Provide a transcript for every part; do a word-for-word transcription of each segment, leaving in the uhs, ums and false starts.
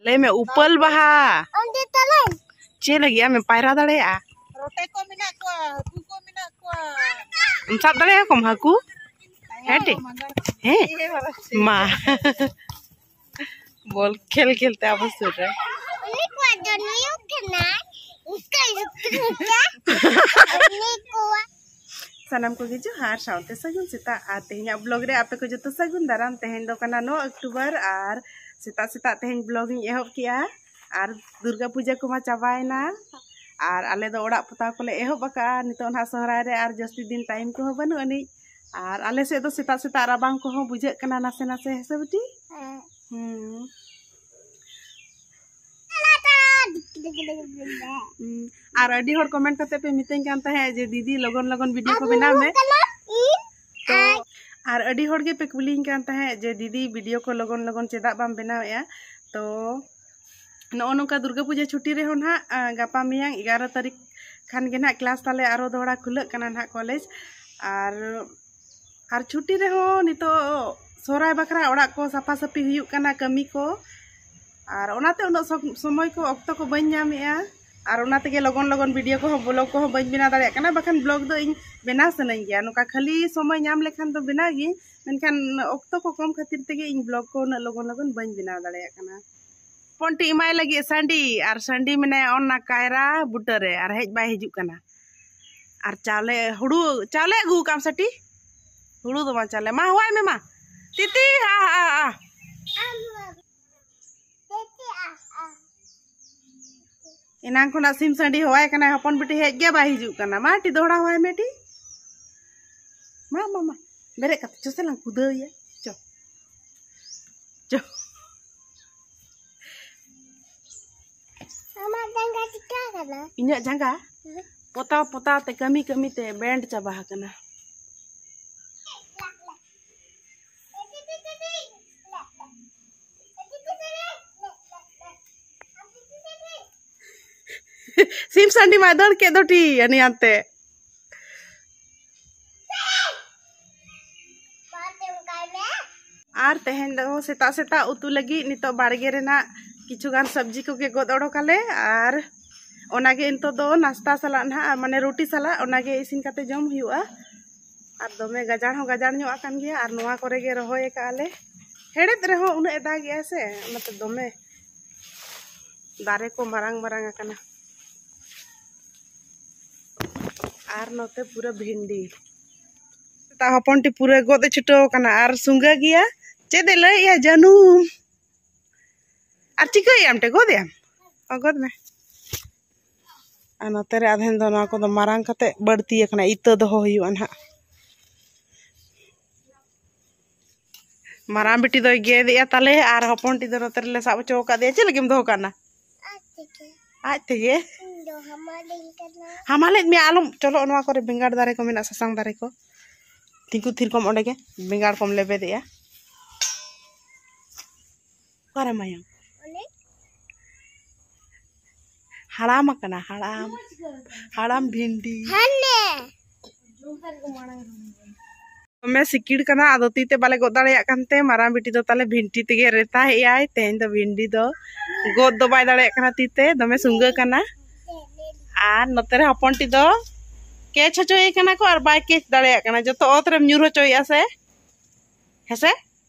ᱞᱟᱹᱭ ᱢᱮ, ᱩᱯᱟᱹᱞ ᱵᱟᱦᱟ᱾ ᱚᱸᱰᱮ ᱛᱟᱞᱟᱝ᱾ ᱪᱮᱫ ᱞᱟᱹᱜᱤᱫ ᱟᱢᱮᱢ ᱯᱟᱭᱨᱟ ᱫᱟᱲᱮᱭᱟᱜᱼᱟ? ᱨᱚᱴᱮ ᱠᱚ ᱢᱮᱱᱟᱜ ᱠᱚᱣᱟ, ᱦᱟᱹᱠᱩ ᱠᱚ ᱢᱮᱱᱟᱜ ᱠᱚᱣᱟ᱾ ᱮᱢ ᱥᱟᱵ ᱫᱟᱲᱮᱭᱟᱠᱚᱣᱟᱢ ᱦᱟᱹᱠᱩ? ᱦᱮᱸ ᱴᱤ? ᱦᱮᱸ? ᱢᱟ᱾ ᱵᱚᱞ ᱠᱷᱮᱞ ᱠᱷᱮᱞ ᱛᱮ ᱟᱵᱚ ᱥᱩᱨ ᱨᱮ᱾ ᱩᱱᱤ ᱠᱚᱣᱟᱜ ᱫᱚ ᱱᱩᱭᱩᱜ ᱠᱟᱱᱟᱭ᱾ ᱩᱥᱠᱟ ᱭᱩᱠᱛᱤ ᱠᱟ᱾ ᱩᱱᱤ ᱠᱚᱣᱟᱜ ᱥᱟᱱᱟᱢ ᱠᱚᱜᱮ ᱡᱚᱦᱟᱨ, ᱥᱟᱶᱛᱮ ᱥᱟᱹᱜᱩᱱ ᱥᱮᱛᱟᱜ᱾ ᱟᱨ ᱛᱮᱦᱮᱧᱟᱜ ᱵᱞᱚᱜ ᱨᱮ ᱟᱯᱮ ᱠᱚ ᱡᱚᱛᱚ ᱥᱟᱹᱜᱩᱱ ᱫᱟᱨᱟᱢ᱾ ᱛᱮᱦᱮᱧ ᱫᱚ ᱠᱟᱱᱟ ᱱᱚ ᱚᱠᱴᱳᱵᱚᱨ, ᱟᱨ ᱥᱮᱛᱟᱜ ᱥᱮᱛᱟᱜ ᱛᱮᱦᱮᱧ ᱵᱞᱚᱜ ᱤᱧ ᱮᱦᱚᱵ ᱠᱮᱜᱼᱟ᱾ ᱟᱨ ᱫᱩᱨᱜᱟ ᱯᱩᱡᱟᱹ ᱠᱚᱢᱟ ᱪᱟᱵᱟᱭᱮᱱᱟ, ᱟᱨ ᱟᱞᱮ ᱫᱚ ᱚᱲᱟᱜ ᱯᱚᱛᱟᱣ ᱠᱚᱞᱮ ᱮᱦᱚᱵ ᱟᱠᱟᱜᱼᱟ᱾ ᱱᱤᱛᱚᱜ ᱱᱟᱦᱟᱜ ᱥᱚᱦᱨᱟᱭ ᱨᱮ ᱟᱨ ᱡᱟᱹᱥᱛᱤ ᱫᱤᱱ ᱴᱟᱭᱤᱢ ᱠᱚᱦᱚᱸ ᱵᱟᱹᱱᱩᱜ ᱟᱹᱱᱤᱡ᱾ ᱟᱨ ᱟᱞᱮ ᱥᱮᱫ ᱫᱚ ᱥᱮᱛᱟᱜ ᱥᱮᱛᱟᱜ ᱨᱟᱵᱟᱝ ᱠᱚᱦᱚᱸ ᱵᱩᱡᱷᱟᱹᱜ ᱠᱟᱱᱟ ᱱᱟᱥᱮ ᱱᱟᱥᱮ, ᱦᱮᱸ ᱥᱮ ᱵᱤᱴᱤ? ᱦᱮᱸ᱾ ᱦᱩᱸ᱾ ᱦᱩᱸ᱾ ᱟᱨ ᱟᱹᱰᱤ ᱦᱚᱲ ᱠᱚᱢᱮᱱᱴ ᱠᱟᱛᱮ ᱯᱮ ᱢᱤᱛᱟᱹᱧ ᱠᱟᱱ ᱛᱟᱦᱮᱸᱫ ᱡᱮ, "ᱫᱤᱫᱤ, ᱞᱚᱜᱚᱱ ᱞᱚᱜᱚᱱ ᱵᱷᱤᱰᱤᱭᱳ ᱠᱚ ᱵᱮᱱᱟᱣ ᱢᱮ᱾" ᱛᱚ, ᱟᱨ ᱟᱹᱰᱤ ᱦᱚᱲ ᱜᱮ ᱯᱮ ᱠᱩᱞᱤᱧ ᱠᱟᱱ ᱛᱟᱦᱮᱸᱫ ᱡᱮ, "ᱫᱤᱫᱤ, ᱵᱷᱤᱰᱤᱭᱳ ᱠᱚ ᱞᱚᱜᱚᱱ ᱞᱚᱜᱚᱱ ᱪᱮᱫᱟᱜ ᱵᱟᱢ ᱵᱮᱱᱟᱣᱮᱫᱼᱟ?" ᱛᱚ, ᱱᱚᱜᱼᱚ ᱱᱚᱝᱠᱟ ᱫᱩᱨᱜᱟᱹ ᱯᱩᱡᱟᱹ ᱪᱷᱩᱴᱤ ᱨᱮᱦᱚᱸ ᱱᱟᱦᱟᱜ, ᱟ, ᱜᱟᱯᱟ ᱢᱮᱭᱟᱝ ᱮᱜᱟᱨᱚ ᱛᱟᱹᱨᱤᱠᱷ ᱠᱷᱟᱱ ᱜᱮ ᱱᱟᱦᱟᱜ ᱠᱞᱟᱥ ᱛᱟᱞᱮ ᱟᱨᱚ ᱫᱚᱦᱲᱟ ᱠᱷᱩᱞᱟᱹᱜ ᱠᱟᱱᱟ ᱱᱟᱦᱟᱜ ᱠᱚᱞᱮᱡᱽ᱾ ᱟᱨ, ᱟᱨ ᱪᱷᱩᱴᱤ ᱨᱮᱦᱚᱸ ᱱᱤᱛᱚᱜ ᱥᱚᱦᱨᱟᱭ ᱵᱟᱠᱷᱨᱟ ᱚᱲᱟᱜ ᱠᱚ ᱥᱟᱯᱷᱟ ᱥᱟᱹᱯᱷᱤ ᱦᱩᱭᱩᱜ ᱠᱟᱱᱟ, ᱠᱟᱹᱢᱤ ᱠᱚ, ᱟᱨ ᱚᱱᱟᱛᱮ ᱩᱱᱟᱹᱜ ᱥᱚᱢ-, ᱥᱚᱢᱚᱭ ᱠᱚ, ᱚᱠᱛᱚ ᱠᱚ ᱵᱟᱹᱧ ᱧᱟᱢᱮᱜᱼᱟ᱾ ᱟᱨ ᱚᱱᱟ ᱛᱮᱜᱮ ᱞᱚᱜᱚᱱ ᱞᱚᱜᱚᱱ ᱵᱷᱤᱰᱤᱭᱳ ᱠᱚᱦᱚᱸ, ᱵᱞᱚᱜ ᱠᱚᱦᱚᱸ ᱵᱟᱹᱧ ᱵᱮᱱᱟᱣ ᱫᱟᱲᱮᱭᱟᱜ ᱠᱟᱱᱟ, ᱵᱟᱠᱷᱟᱱ ᱵᱞᱚᱜ ᱫᱚ ᱤᱧ ᱵᱮᱱᱟᱣ ᱥᱟᱱᱟᱧ ᱜᱮᱭᱟ᱾ ᱱᱚᱝᱠᱟ ᱠᱷᱟᱹᱞᱤ ᱥᱚᱢᱚᱭ ᱧᱟᱢ ᱞᱮᱠᱷᱟᱱ ᱫᱚ ᱵᱮᱱᱟᱣ ᱜᱤᱧ, ᱢᱮᱱᱠᱷᱟᱱ ᱚᱠᱛᱚ ᱠᱚ ᱠᱚᱢ ᱠᱷᱟᱹᱛᱤᱨ ᱛᱮᱜᱮ ᱤᱧ ᱵᱞᱚᱜ ᱠᱚ ᱩᱱᱟᱹᱜ ᱞᱚᱜᱚᱱ ᱞᱚᱜᱚᱱ ᱵᱟᱹᱧ ᱵᱮᱱᱟᱣ ᱫᱟᱲᱮᱭᱟᱜ ᱠᱟᱱᱟ᱾ ᱦᱚᱯᱚᱱ ᱴᱤ ᱮᱢᱟᱭ ᱞᱟᱹᱜᱤᱫ ᱥᱟᱺᱰᱤ, ᱟᱨ ᱥᱟᱺᱰᱤ ᱢᱮᱱᱟᱭᱟ ᱚᱱᱟ ᱠᱟᱭᱨᱟ ᱵᱩᱴᱟᱹ ᱨᱮ, ᱟᱨ ᱦᱮᱡ ᱵᱟᱭ ᱦᱤᱡᱩᱜ ᱠᱟᱱᱟ᱾ ᱟᱨ ᱪᱟᱣᱞᱮ, ᱦᱩᱲᱩ, ᱪᱟᱣᱞᱮ ᱟᱹᱜᱩ ᱠᱟᱢ ᱥᱟᱹᱴᱤ? ᱦᱩᱲᱩ ᱫᱚ ᱵᱟᱝ ᱪᱟᱣᱞᱮ, ᱢᱟ ᱦᱚᱦᱚᱣᱟᱭ ᱢᱮ ᱢᱟ᱾ ᱛᱤᱛᱤ, ᱟ, ᱟ, ᱟ᱾ ᱮᱱᱟᱝ ᱠᱷᱚᱱᱟᱜ ᱥᱤᱢ ᱥᱟᱺᱰᱤ ᱦᱚᱦᱚᱣᱟᱭ ᱠᱟᱱᱟᱭ, ᱦᱚᱯᱚᱱ ᱵᱤᱴᱤ ᱦᱮᱡ ᱜᱮ ᱵᱟᱭ ᱦᱤᱡᱩᱜ ᱠᱟᱱᱟ᱾ ᱢᱟ ᱴᱤ, ᱫᱚᱦᱲᱟ ᱦᱚᱦᱚᱣᱟᱭ ᱢᱮ ᱴᱤ᱾ ᱢᱟ, ᱢᱟ, ᱢᱟ, ᱵᱮᱨᱮᱫ ᱠᱟᱛᱮ ᱪᱚ ᱥᱮ ᱞᱟᱝ ᱠᱩᱫᱟᱹᱣ ᱮᱭᱟ᱾ ᱪᱚ, ᱪᱚ᱾ ᱟᱢᱟᱜ ᱡᱟᱸᱜᱟ ᱪᱤᱠᱟ ᱠᱟᱱᱟ? ᱤᱧᱟᱹᱜ ᱡᱟᱸᱜᱟ? ᱦᱮᱸ᱾ ᱯᱚᱛᱟᱣ ᱯᱚᱛᱟᱣ ᱛᱮ, ᱠᱟᱹᱢᱤ ᱠᱟᱹᱢᱤ ᱛᱮ ᱵᱮᱱᱰ ᱪᱟᱵᱟ ᱟᱠᱟᱱᱟ᱾ ᱥᱤᱢ ᱥᱟᱺᱰᱤ ᱢᱟᱭ ᱫᱟᱹᱲ ᱠᱮᱫ ᱫᱚ ᱴᱤ, ᱦᱟᱹᱱᱤ ᱦᱟᱱᱛᱮ᱾ ᱟᱨ ᱛᱮᱦᱮᱧ ᱫᱚ ᱥᱮᱛᱟᱜ ᱥᱮᱛᱟᱜ ᱩᱛᱩ ᱞᱟᱹᱜᱤᱫ ᱱᱤᱛᱚᱜ ᱵᱟᱲᱜᱮ ᱨᱮᱱᱟᱜ ᱠᱤᱪᱷᱩ ᱜᱟᱱ ᱥᱚᱵᱽᱡᱤ ᱠᱚᱜᱮ ᱜᱚᱫ ᱚᱰᱚᱠᱟᱞᱮ, ᱟᱨ ᱚᱱᱟᱜᱮ ᱱᱤᱛᱚᱜ ᱫᱚ ᱱᱟᱥᱛᱟ ᱥᱟᱞᱟᱜ ᱱᱟᱦᱟᱜ, ᱢᱟᱱᱮ ᱨᱩᱴᱤ ᱥᱟᱞᱟᱜ ᱚᱱᱟᱜᱮ ᱤᱥᱤᱱ ᱠᱟᱛᱮ ᱡᱚᱢ ᱦᱩᱭᱩᱜᱼᱟ᱾ ᱟᱨ ᱫᱚᱢᱮ ᱜᱟᱡᱟᱲ ᱦᱚᱸ ᱜᱟᱡᱟᱲ ᱧᱚᱜ ᱟᱠᱟᱱ ᱜᱮᱭᱟ, ᱟᱨ ᱱᱚᱣᱟ ᱠᱚᱨᱮ ᱜᱮ ᱨᱚᱦᱚᱭ ᱟᱠᱟᱜᱼᱟ ᱞᱮ᱾ ᱦᱮᱲᱦᱮᱫ ᱨᱮᱦᱚᱸ ᱩᱱᱟᱹᱜ ᱮ ᱫᱟᱜᱮᱜᱼᱟ ᱥᱮ, ᱚᱱᱟᱛᱮ ᱫᱚᱢᱮ ᱫᱟᱨᱮ ᱠᱚ ᱢᱟᱨᱟᱝ ᱢᱟᱨᱟᱝ ᱟᱠᱟᱱᱟ᱾ ᱟᱨ ᱱᱚᱛᱮ ᱯᱩᱨᱟᱹ ᱵᱷᱤᱱᱰᱤ᱾ ᱛᱟ ᱦᱚᱯᱚᱱᱴᱤ ᱯᱩᱨᱟᱹ ᱜᱚᱫ ᱮ ᱪᱷᱩᱴᱟᱹᱣ ᱟᱠᱟᱱᱟ ᱟᱨ ᱥᱩᱸᱜᱟᱹ ᱜᱮᱭᱟ᱾ ᱪᱮᱫ ᱮ ᱞᱟᱹᱭᱮᱜᱼᱟ? ᱡᱟᱹᱱᱩᱢ᱾ ᱟᱨ ᱪᱤᱠᱟᱹᱭᱮᱜ ᱟᱢ ᱴᱮ? ᱜᱚᱫᱮᱜ ᱟᱢ? ᱚ, ᱜᱚᱫ ᱢᱮ᱾ ᱟᱨ ᱱᱚᱛᱮ ᱨᱮ ᱟᱫᱷᱮᱱ ᱫᱚ ᱱᱚᱣᱟ ᱠᱚᱫᱚ ᱢᱟᱨᱟᱝ ᱠᱟᱛᱮ ᱵᱟᱹᱲᱛᱤ ᱟᱠᱟᱱᱟ, ᱤᱛᱟᱹ ᱫᱚᱦᱚ ᱦᱩᱭᱩᱜᱼᱟ ᱱᱟᱦᱟᱜ᱾ ᱢᱟᱨᱟᱝ ᱵᱤᱴᱤ ᱫᱚᱭ ᱜᱮᱫᱮᱜᱼᱟ ᱛᱟᱞᱮ, ᱟᱨ ᱦᱚᱯᱚᱱᱴᱤ ᱫᱚ ᱱᱚᱛᱮ ᱨᱮᱞᱮ ᱥᱟᱵ ᱦᱚᱪᱚ ᱟᱠᱟᱫᱮᱭᱟ᱾ ᱪᱮᱫ ᱞᱟᱹᱜᱤᱫ ᱮᱢ ᱫᱚᱦᱚ ᱠᱟᱜᱼᱟ? ᱟᱡ ᱛᱮᱜᱮ᱾ ᱤᱧ ᱫᱚ ᱦᱟᱢᱟᱞᱤᱧ ᱠᱟᱱᱟ᱾ ᱦᱟᱢᱟᱞᱮᱫ ᱢᱮᱭᱟ, ᱟᱞᱚᱢ, ᱪᱚᱞᱚ, ᱱᱚᱣᱟ ᱠᱚᱨᱮ ᱵᱮᱸᱜᱟᱲ ᱫᱟᱨᱮ ᱠᱚ ᱢᱮᱱᱟᱜᱼᱟ, ᱥᱟᱥᱟᱝ ᱫᱟᱨᱮ ᱠᱚ᱾ ᱛᱤᱸᱜᱩ ᱛᱷᱤᱨ ᱠᱚᱢ, ᱚᱸᱰᱮ ᱜᱮ ᱵᱮᱸᱜᱟᱲ ᱠᱚᱢ ᱞᱮᱵᱮᱫᱮᱜᱼᱟ᱾ ᱚᱠᱟᱨᱮ ᱢᱟᱭᱟᱝ? ᱚᱱᱮ᱾ ᱦᱟᱲᱟᱢ ᱟᱠᱟᱱᱟ, ᱦᱟᱲᱟᱢ, ᱦᱟᱲᱟᱢ ᱵᱷᱤᱱᱰᱤ᱾ ᱦᱟᱱᱮ᱾ ᱫᱚᱢᱮ ᱥᱤᱠᱤᱲ ᱠᱟᱱᱟ, ᱟᱫᱚ ᱛᱤ ᱛᱮ ᱵᱟᱞᱮ ᱜᱚᱫ ᱫᱟᱲᱮᱭᱟᱜ ᱠᱟᱱᱛᱮ ᱢᱟᱨᱟᱝ ᱵᱤᱴᱤ ᱫᱚ ᱛᱟᱞᱮ ᱵᱷᱤᱱᱴᱤ ᱛᱮᱜᱮ ᱨᱮᱛᱟᱭᱮᱜᱼᱟᱭ᱾ ᱛᱮᱦᱮᱧ ᱫᱚ ᱵᱷᱤᱱᱰᱤ ᱫᱚ ᱜᱚᱫ ᱫᱚ ᱵᱟᱭ ᱫᱟᱲᱮᱭᱟᱜ ᱠᱟᱱᱟ ᱛᱤ ᱛᱮ, ᱫᱚᱢᱮ ᱥᱩᱸᱜᱟᱹ ᱠᱟᱱᱟ᱾ ᱟᱨ ᱱᱚᱛᱮ ᱨᱮ ᱦᱚᱯᱚᱱᱴᱤ ᱫᱚ ᱠᱮᱪ ᱦᱚᱪᱚᱭᱮ ᱠᱟᱱᱟ ᱠᱚ ᱟᱨ ᱵᱟᱭ ᱠᱮᱪ ᱫᱟᱲᱮᱭᱟᱜ ᱠᱟᱱᱟ, ᱡᱚᱛᱚ ᱚᱛ ᱨᱮᱢ ᱧᱩᱨ ᱦᱚᱪᱚᱭᱮᱜᱼᱟ ᱥᱮ? ᱦᱮᱸᱥᱮ?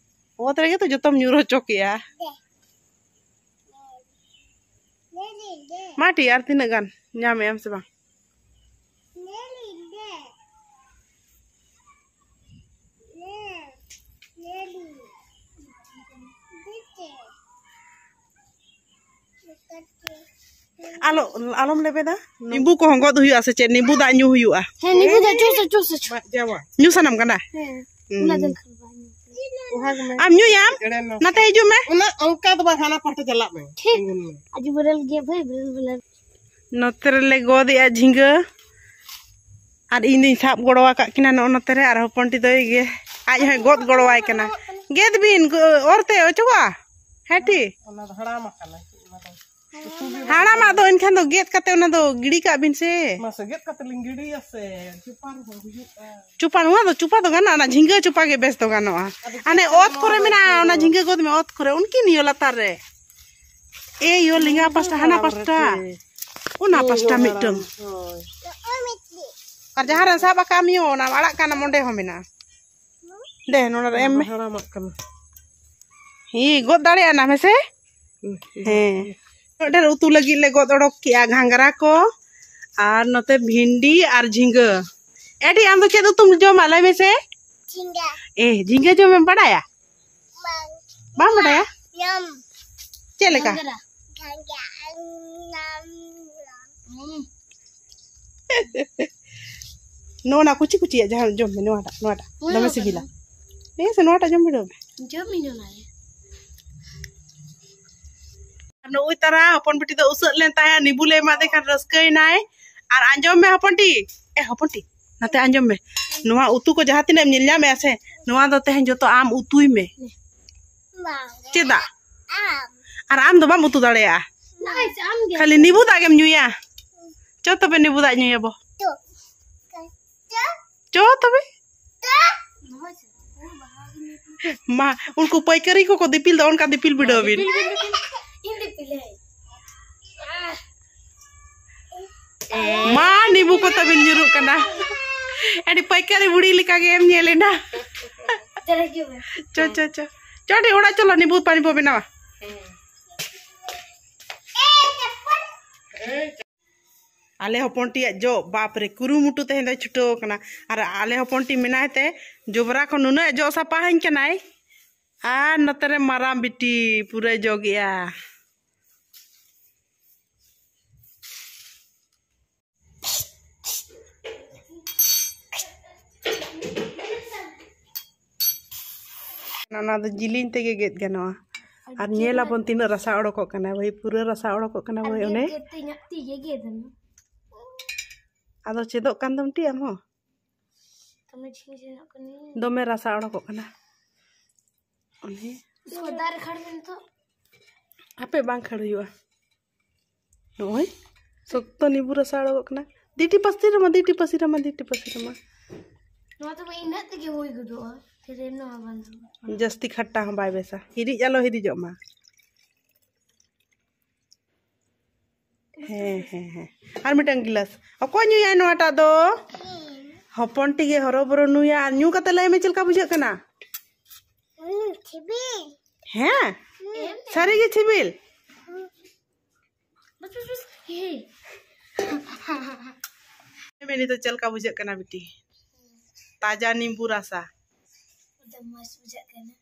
ᱚᱛ ᱨᱮᱜᱮ ᱛᱚ ᱡᱚᱛᱚᱢ ᱧᱩᱨ ᱦᱚᱪᱚ ᱠᱮᱜᱼᱟ᱾ ᱢᱟᱴᱤ, ᱟᱨ ᱛᱤᱱᱟᱹᱜ ᱜᱟᱱ ᱧᱟᱢᱮᱜ ᱟᱢ ᱥᱮ ᱵᱟᱝ? ᱟᱞᱚ, ᱟᱞᱚᱢ ᱞᱮᱵᱮᱫᱟ᱾ ᱱᱤᱵᱩ ᱠᱚᱦᱚᱸ ᱜᱚᱫ ᱦᱩᱭᱩᱜᱼᱟ ᱥᱮ ᱪᱮᱫ? ᱱᱤᱵᱩ ᱫᱟᱜ ᱧᱩ ᱦᱩᱭᱩᱜᱼᱟ᱾ ᱦᱮᱸ, ᱱᱤᱵᱩ ᱫᱟᱜ ᱪᱩᱥ, ᱪᱩᱥ, ᱪᱩᱥ᱾ ᱧᱩ ᱥᱟᱱᱟᱢ ᱠᱟᱱᱟ? ᱦᱮᱸ᱾ ᱦᱩᱸ᱾ ᱚᱱᱟ ᱫᱚ ᱮᱱᱠᱷᱟᱱ ᱵᱟᱭ ᱧᱩ᱾ ᱟᱢ ᱧᱩᱭᱟᱢ? ᱱᱟᱛᱮ ᱦᱤᱡᱩᱜ ᱢᱮ᱾ ᱚᱱᱟ ᱚᱱᱠᱟ ᱫᱚ ᱵᱟᱝ, ᱦᱟᱱᱟ ᱯᱟᱦᱴᱟ ᱪᱟᱞᱟᱜ ᱢᱮ᱾ ᱴᱷᱤᱠ᱾ ᱛᱤᱸᱜᱩᱱ ᱢᱮ᱾ ᱟᱡ ᱵᱮᱨᱮᱞ ᱜᱮᱭᱟ ᱵᱷᱟᱹᱭ, ᱵᱮᱨᱮᱞ, ᱵᱮᱨᱮᱞ᱾ ᱱᱚᱛᱮ ᱨᱮᱞᱮ ᱜᱚᱫᱮᱜᱼᱟ ᱡᱷᱤᱸᱜᱟᱹ, ᱟᱨ ᱤᱧ ᱫᱩᱧ ᱥᱟᱵ ᱜᱚᱲᱚ ᱟᱠᱟᱫ ᱠᱤᱱᱟ ᱱᱚᱜᱼᱚ ᱱᱚᱛᱮ ᱨᱮ, ᱟᱨ ᱦᱚᱯᱚᱱ ᱴᱤ ᱫᱚᱭ ᱜᱮ ᱟᱡ ᱦᱚᱸᱭ ᱜᱚᱫ ᱜᱚᱲᱚᱣᱟᱭ ᱠᱟᱱᱟ᱾ ᱜᱮᱫ ᱵᱤᱱ, ᱜᱚ-, ᱚᱨ ᱛᱮ ᱚᱪᱚᱜᱚᱜᱼᱟ᱾ ᱦᱮᱸ ᱴᱤ? ᱚᱱᱟ ᱫᱚ ᱦᱟᱲᱟᱢ ᱟᱠᱟᱱᱟ᱾ ᱦᱟᱲᱟᱢᱟᱜ ᱫᱚ ᱮᱱᱠᱷᱟᱱ ᱫᱚ ᱜᱮᱫ ᱠᱟᱛᱮ ᱚᱱᱟ ᱫᱚ ᱜᱤᱰᱤ ᱠᱟᱜ ᱵᱤᱱ ᱥᱮ᱾ ᱢᱟᱥᱮ ᱜᱮᱫ ᱠᱟᱛᱮ ᱞᱤᱧ ᱜᱤᱰᱤᱭᱟ ᱥᱮ ᱪᱚᱯᱟ ᱨᱮᱦᱚᱸ ᱦᱩᱭᱩᱜᱼᱟ᱾ ᱪᱚᱯᱟ, ᱱᱚᱣᱟ ᱫᱚ ᱪᱚᱯᱟ ᱫᱚ ᱜᱟᱱᱚᱜᱼᱟ, ᱚᱱᱟ ᱡᱷᱤᱸᱜᱟᱹ ᱪᱚᱯᱟ ᱜᱮ ᱵᱮᱥ ᱫᱚ ᱜᱟᱱᱚᱜᱼᱟ᱾ ᱟᱫᱚ ᱦᱟᱱᱮ ᱪᱮᱫ ᱚᱛ ᱱᱚᱣᱟ ᱠᱚᱨᱮ ᱫᱚ ᱢᱮᱱᱟᱜᱼᱟ, ᱚᱱᱟ ᱡᱷᱤᱸᱜᱟᱹ ᱜᱚᱫ ᱢᱮ, ᱚᱛ ᱠᱚᱨᱮ ᱩᱱᱠᱤᱱ ᱤᱭᱟᱹ ᱞᱟᱛᱟᱨ ᱨᱮ᱾ ᱮ ᱭᱳ, ᱞᱮᱸᱜᱟ ᱯᱟᱥᱴᱟ, ᱦᱟᱱᱟ ᱯᱟᱥᱴᱟ, ᱚᱱᱟ ᱯᱟᱥᱴᱟ ᱢᱤᱫᱴᱟᱝ᱾ ᱦᱳᱭ᱾ ᱟᱨ ᱡᱟᱦᱟᱸ ᱨᱮ ᱥᱟᱵ ᱟᱠᱟᱫ ᱢᱮᱭᱟ, ᱚᱱᱟ ᱟᱲᱟᱜ ᱠᱟᱱᱟ, ᱚᱸᱰᱮ ᱦᱚᱸ ᱢᱮᱱᱟᱜᱼᱟ᱾ ᱫᱮ, ᱱᱚᱰᱮ ᱨᱮ ᱮᱢ ᱢᱮ᱾ ᱦᱟᱲᱟᱢᱟᱜ ᱠᱟᱱᱟ᱾ ᱦᱮᱸ, ᱜᱚᱫ ᱫᱟᱲᱮᱭᱟᱜᱼᱟ ᱱᱟᱢ ᱦᱮᱸ ᱥᱮ? ᱦᱮᱸ᱾ ᱱᱚᱰᱮ ᱩᱛᱩ ᱞᱟᱹᱜᱤᱫ ᱞᱮ ᱜᱚᱫ ᱚᱰᱚᱠ ᱠᱮᱜᱼᱟ ᱜᱷᱟᱸᱜᱽᱨᱟ ᱠᱚ, ᱟᱨ ᱱᱚᱛᱮ ᱵᱷᱤᱱᱰᱤ ᱟᱨ ᱡᱷᱤᱸᱜᱟᱹ᱾ ᱮᱰᱤ, ᱟᱢ ᱫᱚ ᱪᱮᱫ ᱩᱛᱩᱢ ᱡᱚᱢᱟ? ᱞᱟᱹᱭ ᱢᱮᱥᱮ᱾ ᱡᱷᱤᱸᱜᱟᱹ᱾ ᱮ, ᱡᱷᱤᱸᱜᱟᱹ ᱡᱚᱢᱮᱢ ᱵᱟᱲᱟᱭᱟ? ᱵᱟᱝ᱾ ᱵᱟᱢ ᱵᱟᱰᱟᱭᱟ? ᱡᱚᱢ᱾ ᱪᱮᱫ ᱞᱮᱠᱟ? ᱜᱷᱟᱸᱜᱽᱨᱟ᱾ ᱜᱷᱟᱸᱜᱽᱨᱟ᱾ ᱦᱩᱸ᱾ ᱱᱚᱣᱟ ᱠᱩᱪᱤ ᱠᱩᱪᱤᱭᱟᱜ ᱡᱟᱦᱟᱸ ᱡᱚᱢ ᱢᱮ, ᱱᱚᱣᱟᱴᱟᱜ, ᱱᱚᱣᱟᱴᱟᱜ᱾ ᱱᱚᱣᱟ ᱫᱚᱢᱮ ᱫᱚ ᱥᱤᱵᱤᱞᱟ᱾ ᱦᱮᱸ ᱥᱮ, ᱱᱚᱣᱟᱴᱟᱜ ᱡᱚᱢ ᱵᱤᱰᱟᱹᱣ ᱢᱮ᱾ ᱡᱚᱢ ᱤᱧ ᱚᱱᱟ ᱜᱮ᱾ ᱟᱨ ᱱᱩᱜᱼᱩᱭ ᱛᱟᱨᱟ ᱦᱚᱯᱚᱱ ᱵᱤᱴᱤ ᱫᱚ ᱩᱥᱟᱹᱫ ᱞᱮᱱ ᱛᱟᱭᱟ, ᱱᱤᱵᱩ ᱞᱮ ᱮᱢᱟᱫᱮ ᱠᱷᱟᱱ ᱨᱟᱹᱥᱠᱟᱹᱭᱮᱱᱟᱭ᱾ ᱟᱨ ᱟᱸᱡᱚᱢ ᱢᱮ ᱦᱚᱯᱚᱱ ᱴᱤ, ᱮ ᱦᱚᱯᱚᱱ ᱴᱤ, ᱱᱟᱛᱮ ᱟᱸᱡᱚᱢ ᱢᱮ᱾ ᱱᱚᱣᱟ ᱩᱛᱩ ᱠᱚ ᱡᱟᱦᱟᱸ ᱛᱤᱱᱟᱹᱜ ᱮᱢ ᱧᱮᱞ ᱧᱟᱢᱮᱜᱼᱟ ᱥᱮ, ᱱᱚᱣᱟ ᱫᱚ ᱛᱮᱦᱮᱧ ᱡᱚᱛᱚ ᱟᱢ ᱩᱛᱩᱭ ᱢᱮ᱾ ᱵᱟᱝ᱾ ᱪᱮᱫᱟᱜ? ᱟᱢ᱾ ᱟᱨ ᱟᱢ ᱫᱚ ᱵᱟᱢ ᱩᱛᱩ ᱫᱟᱲᱮᱭᱟᱜᱼᱟ᱾ ᱱᱚᱜᱼᱚᱭ ᱥᱮ ᱟᱢ ᱜᱮ᱾ ᱠᱷᱟᱹᱞᱤ ᱱᱤᱵᱩ ᱫᱟᱜ ᱜᱮᱢ ᱧᱩᱭᱟ᱾ ᱪᱚ ᱛᱚᱵᱮ ᱱᱤᱵᱩ ᱫᱟᱜ ᱧᱩᱭᱟᱵᱚ᱾ ᱪᱚ᱾ ᱪᱚ᱾ ᱪᱚ ᱛᱚᱵᱮ᱾ ᱪᱚ᱾ ᱱᱚᱜᱼᱚᱭ ᱥᱮ᱾ ᱢᱟ, ᱩᱱᱠᱩ ᱯᱟᱹᱭᱠᱟᱹᱨᱤ ᱠᱚᱠᱚ ᱫᱤᱯᱤᱞ ᱫᱚ, ᱚᱱᱠᱟ ᱫᱤᱯᱤᱞ ᱵᱤᱰᱟᱹᱣ ᱵᱤᱱ᱾ ᱫᱤᱯᱤᱞ, ᱫᱤᱯᱤᱞ, ᱫᱤᱯᱤᱞ᱾ ᱤᱧ ᱫᱤᱯᱤᱞᱟᱹᱧ᱾ ᱢᱟ, ᱱᱤᱵᱩ ᱠᱚ ᱛᱟᱵᱤᱱ ᱧᱩᱨᱩᱜ ᱠᱟᱱᱟ᱾ ᱟᱹᱰᱤ ᱯᱟᱹᱭᱠᱟᱹᱨᱤ ᱵᱩᱲᱦᱤ ᱞᱮᱠᱟ ᱜᱮ ᱮᱢ ᱧᱮᱞ ᱮᱱᱟ᱾ ᱪᱚᱞᱚ, ᱦᱤᱡᱩᱜ ᱢᱮ᱾ ᱪᱚ, ᱪᱚ, ᱪᱚ᱾ ᱪᱚ, ᱟᱹᱰᱤ ᱚᱲᱟᱜ ᱪᱚᱞᱚ, ᱱᱤᱵᱩ ᱯᱟᱱᱤ ᱵᱚ ᱵᱮᱱᱟᱣᱟ᱾ ᱟᱞᱮ ᱦᱚᱯᱚᱱ ᱴᱤᱭᱟᱜ ᱡᱚᱜ, ᱵᱟᱯ ᱨᱮ, ᱠᱩᱨᱩᱢᱩᱴᱩ ᱛᱮᱦᱮᱧ ᱫᱚᱭ ᱪᱷᱩᱴᱟᱹᱣ ᱟᱠᱟᱱᱟ᱾ ᱟᱨ ᱟᱞᱮ ᱦᱚᱯᱚᱱ ᱴᱤ ᱢᱮᱱᱟᱭ ᱛᱮ ᱡᱚᱵᱽᱨᱟ ᱠᱚ ᱱᱩᱱᱟᱹᱜ ᱡᱚᱜ ᱥᱟᱯᱷᱟ ᱟᱹᱧ ᱠᱟᱱᱟᱭ᱾ ᱟᱨ ᱱᱚᱛᱮ ᱨᱮ ᱢᱟᱨᱟᱝ ᱵᱤᱴᱤ ᱯᱩᱨᱟᱹᱭ ᱡᱚᱜᱮᱜᱼᱟ᱾ ᱚᱱᱟ ᱫᱚ ᱡᱤᱞᱤᱧ ᱛᱮᱜᱮ ᱜᱮᱫ ᱜᱟᱱᱚᱜᱼᱟ᱾ ᱟᱨ ᱧᱮᱞ ᱟᱵᱚᱱ ᱛᱤᱱᱟᱹᱜ ᱨᱟᱥᱟ ᱚᱰᱚᱠᱚᱜ ᱠᱟᱱᱟ, ᱵᱷᱟᱹᱭ, ᱯᱩᱨᱟᱹ ᱨᱟᱥᱟ ᱚᱰᱚᱠᱚᱜ ᱠᱟᱱᱟ, ᱵᱷᱟᱹᱭ, ᱚᱱᱮ᱾ ᱟᱫᱚ ᱪᱮᱫᱚᱜ ᱠᱟᱱ ᱫᱚᱢ ᱴᱤ ᱟᱢ ᱦᱚᱸ? ᱫᱚᱢᱮ ᱡᱷᱤᱱ ᱡᱷᱤᱱᱚᱜ ᱠᱟᱹᱱᱟᱹᱧ᱾ ᱫᱚᱢᱮ ᱨᱟᱥᱟ ᱚᱰᱚᱠᱚᱜ ᱠᱟᱱᱟ᱾ ᱚᱱᱮ᱾ ᱫᱟᱨᱮ ᱠᱷᱟᱲ ᱢᱮ ᱱᱤᱛᱚᱜ᱾ ᱦᱟᱯᱮ, ᱵᱟᱝ ᱠᱷᱟᱲ ᱦᱩᱭᱩᱜᱼᱟ᱾ ᱱᱚᱜᱼᱚᱭ ᱥᱚᱠᱛᱚ ᱱᱤᱵᱩ ᱨᱟᱥᱟ ᱚᱰᱚᱠᱚᱜ ᱠᱟᱱᱟ᱾ ᱫᱤᱴᱤ ᱯᱟᱹᱥᱤ ᱨᱮᱢᱟ, ᱫᱤᱴᱤ ᱯᱟᱹᱥᱤ ᱨᱮᱢᱟ, ᱫᱤᱴᱤ ᱯᱟᱹᱥᱤ ᱨᱮᱢᱟ᱾ ᱱᱚᱣᱟ ᱫᱚ ᱤᱱᱟᱹᱜ ᱛᱮᱜᱮ ᱦᱩᱭ ᱜᱚᱫᱚᱜᱼᱟ᱾ ᱯᱷᱤᱨ ᱱᱚᱣᱟ ᱵᱟᱝ ᱦᱩᱭᱩᱜᱼᱟ᱾ ᱡᱟᱹᱥᱛᱤ ᱠᱷᱟᱴᱴᱟ ᱦᱚᱸ ᱵᱟᱭ ᱵᱮᱥᱟ᱾ ᱦᱤᱨᱤᱡ ᱟᱞᱚ ᱦᱤᱨᱤᱡᱚᱜ ᱢᱟ᱾ ᱦᱮᱸ, ᱦᱮᱸ, ᱦᱮᱸ᱾ ᱟᱨ ᱢᱤᱫᱴᱟᱝ ᱜᱤᱞᱟᱥ᱾ ᱚᱠᱚᱭ ᱧᱩᱭᱟᱭ ᱱᱚᱣᱟᱴᱟᱜ ᱫᱚ? ᱦᱚᱯᱚᱱ ᱴᱤ ᱜᱮ ᱦᱚᱨᱚᱵᱚᱨᱚ ᱧᱩᱭᱟ᱾ ᱟᱨ ᱧᱩ ᱠᱟᱛᱮ ᱞᱟᱹᱭ ᱢᱮ, ᱪᱮᱫ ᱞᱮᱠᱟ ᱵᱩᱡᱷᱟᱹᱜ ᱠᱟᱱᱟ? ᱦᱩᱸ, ᱥᱤᱵᱤᱞ᱾ ᱦᱮᱸ? ᱦᱩᱸ᱾ ᱥᱟᱹᱨᱤ ᱜᱮ ᱥᱤᱵᱤᱞ? ᱦᱩᱸ᱾ ᱵᱟᱥ, ᱵᱟᱥ, ᱵᱟᱥ᱾ ᱦᱮᱸ᱾ ᱞᱟᱹᱭ ᱢᱮ, ᱱᱤᱛᱚᱜ ᱪᱮᱫ ᱞᱮᱠᱟ ᱵᱩᱡᱷᱟᱹᱜ ᱠᱟᱱᱟ ᱵᱤᱴᱤ? ᱛᱟᱡᱟ ᱱᱤᱢᱵᱩ ᱨᱟᱥᱟ᱾ ᱟᱹᱰᱤ ᱢᱚᱡᱽ ᱵᱩᱡᱷᱟᱹᱜ ᱠᱟᱱᱟ᱾